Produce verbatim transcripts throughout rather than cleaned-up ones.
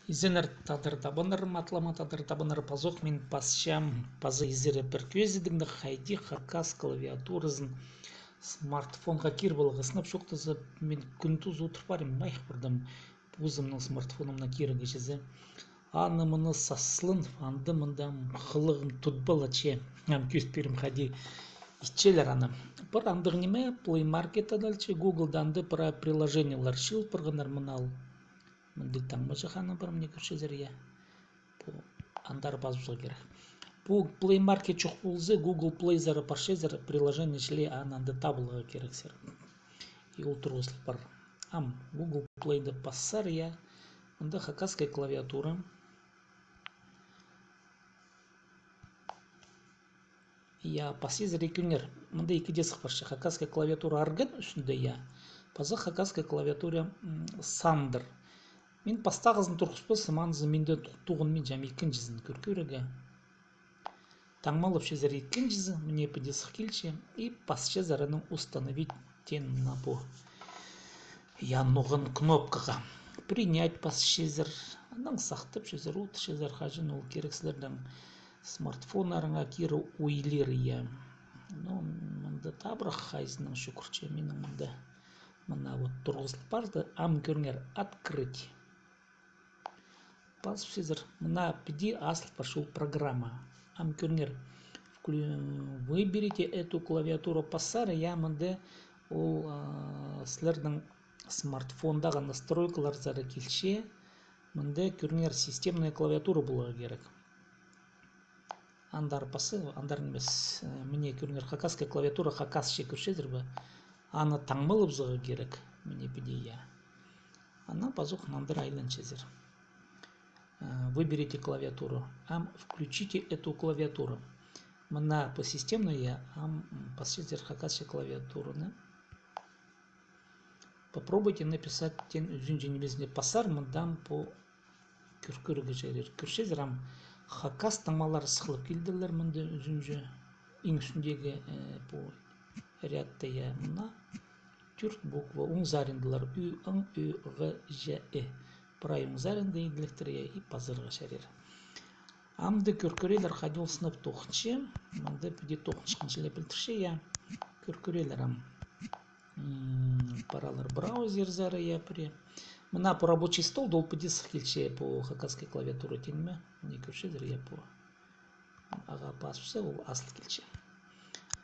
Изеннер, тадар табаннар, матлама тадар табаннар, пазох мин пасчам, паза изере пір кӧзідігні хайди хакас клавиатуразын смартфонға киріп аларға сынап чоохтаза, мин кӱн тооза одыр парим, майых пардым позымның смартфонымнаң кирерге чізе. Аны мыны саслын, анда мында хылығым тудпала че. Ам кӧзіт пирим хайди итчелер аны. Пір андағ ниме, Play Market адалча, Гуглда анда пір приложениелер чыыл парғаннар мынал. Мында таңмаҷах аны пір, мына кӧрчезер, я. Пу андар пазыбызарға кирек. Пу Play Market чох полза, Google Play-зар парчазар, приложение чіли, аны анда табыларға кирексер. И ол турғызыл пар. Ам Google Play-да пассар, я. Мында хакасская клавиатура. Я, пасчазар, кӧріңер. Мында ікі дее сых парча. Хакасская клавиатура арган ӱстӱнде, я. Паза хакасская клавиатура, м, сандыр. Мин пастағызын турғыспас, анзы минде ту-, туғын мин чам ікінҷізін кӧр кӧрерге. Таңмалапчазар ікінҷізі, мына піди сых килче, и пасчазар анаң установить теен на пу. Я, ноған кнопкаға. Принять пасчазар, анаң сахтапчазар, одырчазар, хаҷан ол кирек сірернің смартфоннарыңа кире ойлир, я. Ну, мында табырах хайзының чӱгӱрче, минің мында. Мына вот турғызыл парды, ам кӧріңер, открыть. Пасчазар, мына піди азыл парча ол программа. Ам кӧріңер, вклю-, выберите эту клавиатуру пассар, я, мында ол, а, сірернің смартфондағы настройкаларзар килче, мында кӧріңер, системная клавиатура поларға кирек. Андар пасса, андар нимес, э, мына кӧріңер, хакасская клавиатура, хакасча кӧрчезер бе? Аны таңмалабызарға кирек, мына піди, я. Анаң пазох нандыра айланчазар. Э, выберите клавиатуру. Ам включите эту клавиатуру. Мына пу системная, ам, м, пасчазар хакасча клавиатураны. Попробуйте написать теен ӱзінҷі нимезіне пассар, мындаң пу кӧр кӧрерге чарир. Кӧрчезер, ам хакас таңмалары сыхлап килділер мында ӱзінҷі, иң ӱстӱндегі, э, пу рядта, я, мына тӧрт буква оң сариннадылар: ӱ, ң, ӧ, ғы, ж, і. Прай оң сариннада иділектер, я, и пазарға чарир. Амды кӧр кӧрелер, хайди ол сынап тоғынча. Мында піди тоғынчатхан чіли пілдірче, я. Кӧр кӧрелер ам. М, паралар браузерзар, я, пірее. Мына пу рабочий стол, ол піди сых килче пу хакасская клавиатура теен ме. Мына кӧрчезер, я, пу. Ағаа пазыбысса, ол азыл килче.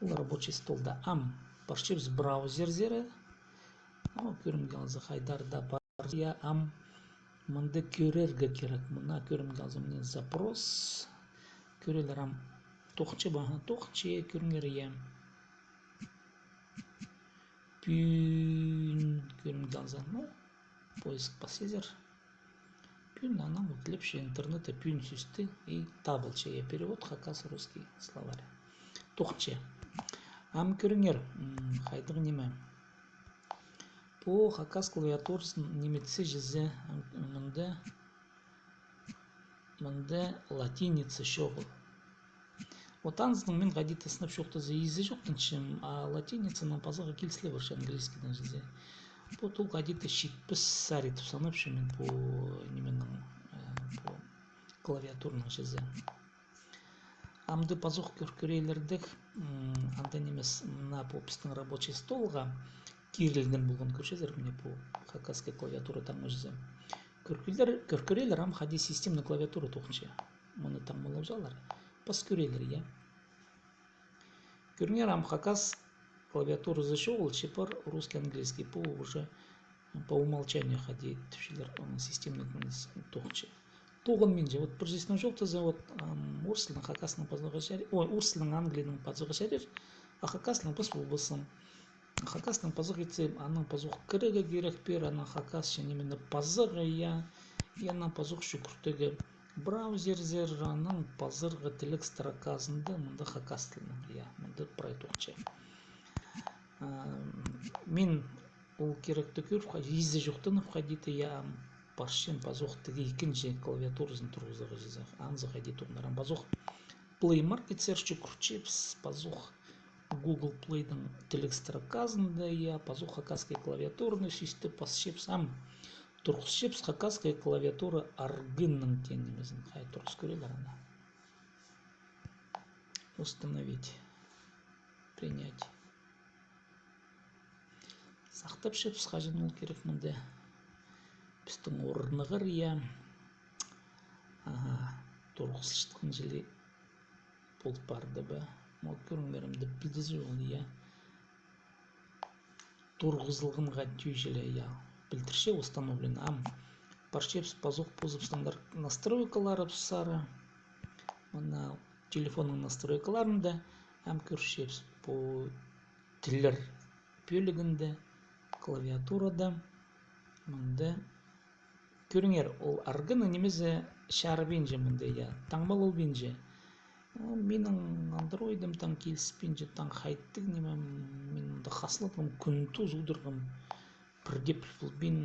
Ол рабочий столда. Ам парчабыс браузерзар. О, кӧрімге алза, хайдар даа пар, я, ам мында кӧрерге кирек. Мына кӧрімге алза, мына запрос. Кӧрелер ам тоғынча ба, тоғынча, кӧріңер, я. Пӱӱн кӧрімге алза, ну, поиск пасчазар. Пӱӱн анаң ӱтлепче интернетте пӱӱн сӧсті и табылча, я, перевод хакас-русский словарь. Тоғынча. Ам кӧріңер, м, хайдағ ниме. Пу хакас клавиатуразын ниметсе чізе, м, мында, мында латиница чоғыл. Вот анзының мин хайди-да сынап чоохтаза изі чоохтанчам, а латиницаның пазығы киліс ле парча английскийдең чізе. Вот ол хайди-да читпес сари тіп санапчам мин пу нименің, э, пу клавиатураның чізе. Амды пазох кӧр кӧрелердек, м, анда нимес, мына пу пістің рабочий столға кирілген полған, кӧрчезер, мына пу хакасская клавиатура таңмаҷазы. Кӧр кӧрелер, кӧр кӧрелер, ам хайди системный клавиатура тоғынча. Мыны таңмалаҷалар. Пас кӧрелер, я. Кӧріңер, ам хакас клавиатуразы чоғыл, че пар русский, английский, пу уже по умолчанию хайди тіпчелер, м, системный тоғынча. Тоғынминча, вот пір честно чоохтаза, вот, ам, орыс тілнің хакаснаң пазарға чарир, ой, орыс тілнің английнаң пазарға чарир, а хакаснаң пас полбассың. Хакаснаң пазох итсе, анаң пазох кірерге кирек пеер, анаң хакасча нимені пазарға, я, и анаң пазох чӱгӱртігі браузерзер, анаң пазарға тілег строказында, мында хакас тілінең, я, мында прай тоғынча. А, мин ол киректі кӧріп, ха-, изі чоохтанып, хайди-да, я, ам парчам пазох тігі ікінҷі клавиатуразын турғызарға чізе. Анзы хайди тоғынар, ам пазох Play Market-сер чӱгӱрчебіс, пазох Google Play-дің тілег строказында, я, пазох хакасская клавиатураны сӧсті пасчабыс. Ам Турғысчабыс хакасская клавиатура аргынаң теен нимезін. Хай турғыс кӧрелер аны. Установить. Принять. Сахтапчабыс, хаҷан ол кирек мында. Пістің орнығар, я. Аха, турғысчатхан чіли пол парды ба? Ма, кӧріңер, мында пілдізі ол, я. Турғызылғанға тӧӧй чіли, я. Пілдірче установлено. Ам парчабыс пазох позыбыстаңар настройкаларыбыс сары. Мына телефонның настройкаларында ам кӧрчебіс пу тіллер пӧлігінде, клавиатурада. Мында кӧріңер, ол аргынаң нимезі чарыбинча мында, я, таңмалалбинча. Минің андроидым таң киліспинче, таң хайдағ ниме, мин мында хазылатхам, кӱн-тӱс одырғам, пір дее піл полбин,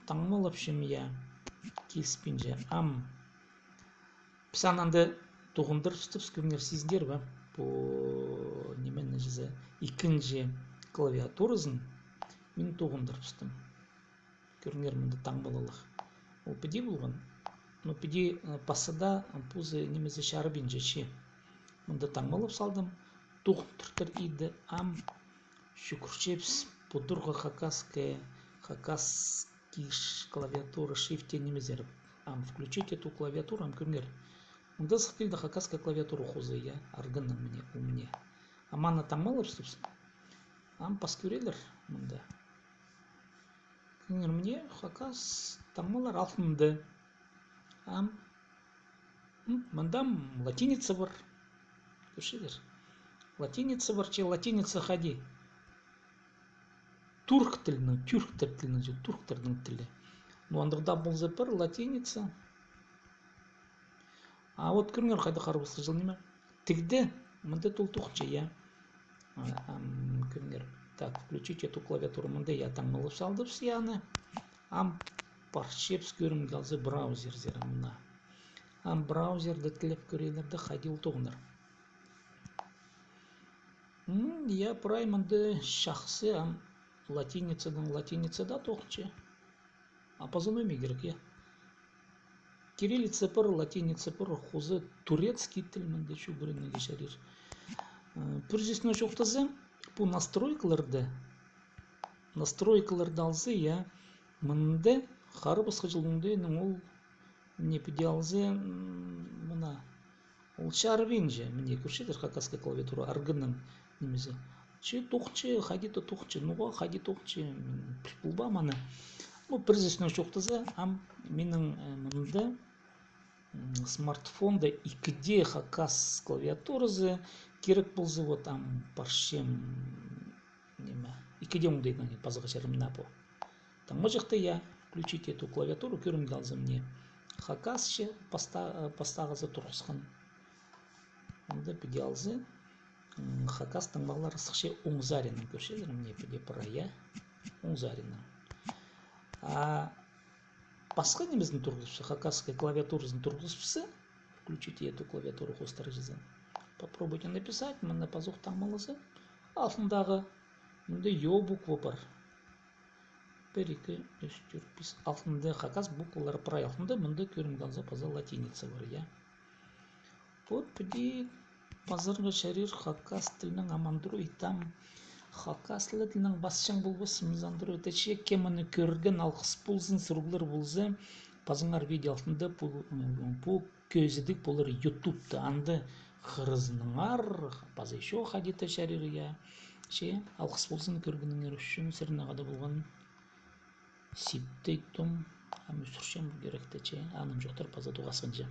таңмалапчам, я, киліспинче. Ам піс аны анда тоғындырыбыстыбыс, кӧріңер, сизінер бе? Пу ниме, ниме чізе, ікінҷі клавиатуразын мин тоғындырыбыстым. Кӧріңер, мында таңмалалығ. Ол піди полған. Но піди, э, пасада, э, позы нимезі чарыбинча чи. Мында таңмалап салдым. Тоғындыртыр иді, ам чӱгӱрчебіс пудурға хакасская, хакасский ш-, клавиатура, шрифт теен нимезер. Ам включить эту клавиатуру, ам кӧріңер. Мында сых килді хакасская клавиатура хоза, я, аргынаң мына, у меня. Ам аны таңмалабыстыбыс. Ам пас кӧрелер мында. Кӧріңер, мына хакас таңмалар алтында. Ам, м, мында латиница пар. Кӧрчезер. Латиница пар, че латиница хайди. Турк тілінің, тюрктер тілінің, че турктернің тілі. Ну, андағ даа полза пар латиница. А вот кӧріңер, хайдағ харбасхы чыл ниме. Тігде, мында тол тоғынча, я. А, ам, кӧріңер. Так, включить эту клавиатуру. Мында, я, таңмалап салдыбыс, я, аны. Ам парчабыс, кӧрімге алза, браузерзер, мына. Ам браузерде тілеп кӧрелер дее, хайди ол тоғынар. М, я, прай мында чахсы, ам латиницадаң латиница даа тоғынча. А паза ниме кирек, я? Кириллица пар, латиница пар, хоза турецкий тіл мында чӱгӱрінерге чарир. Э, пір сӧснең чоохтаза, пу настройкаларда, настройкаларда алза, я, мында харбасхы чыл оңдайнаң ол, мына, піди алза, м, мына, ол чарыбинча, мына, кӧрчезер, хакасская клавиатура, аргынаң нимезі. Че тоғынча, хайди-то тоғынча, ноға хайди тоғынча, мин піл полбаам аны. Ну, пір сӧснең чоохтаза, ам минің, э, мында, м, смартфонда ікіде хакас клавиатуразы кирек полза, вот, ам парчам, ниме, ікіде оңдайнаң пазарға чарир, мына пу. Таңмаҷахта, я, включить эту клавиатуру, кӧрімге алза, мына хакасча паста-, э, пастағызы турғысхан. Анда піди алза, м, хакас таңмалары сыхча оң саринаң, кӧрчезер, мына піди прай, я, оң саринаң. А пасха нимезін турғызыбысса, хакасская клавиатуразын турғызыбысса, включить эту клавиатуру хоостыра чізе. Попробуйте написать, мына пазох таңмалаза. Алтындағы, мында ё буква пар. Пір, ікі, ӱс, тӧрт, пис. Алтында хакас буквалары прай алтында, мында кӧрімге алза паза латиница пар, я. Вот піди пазарға чарир хакас тілінең, ам андроид, ам хакас тілінең пасчаң полбаспыс андроид. Че кем аны кӧрген, алғыс ползын, сурығлар полза, пазыңар видео алтында пу, пу кӧзідіг полар ютубта, анда хырызыныңар, паза ещё хайди-то чарир, я. Че алғыс ползын кӧргеніңер ӱчӱн, сірернең хада полған Сиптей Том, ам ӱсірчем киректі, че, анымҷохтар паза тоғасханҷа.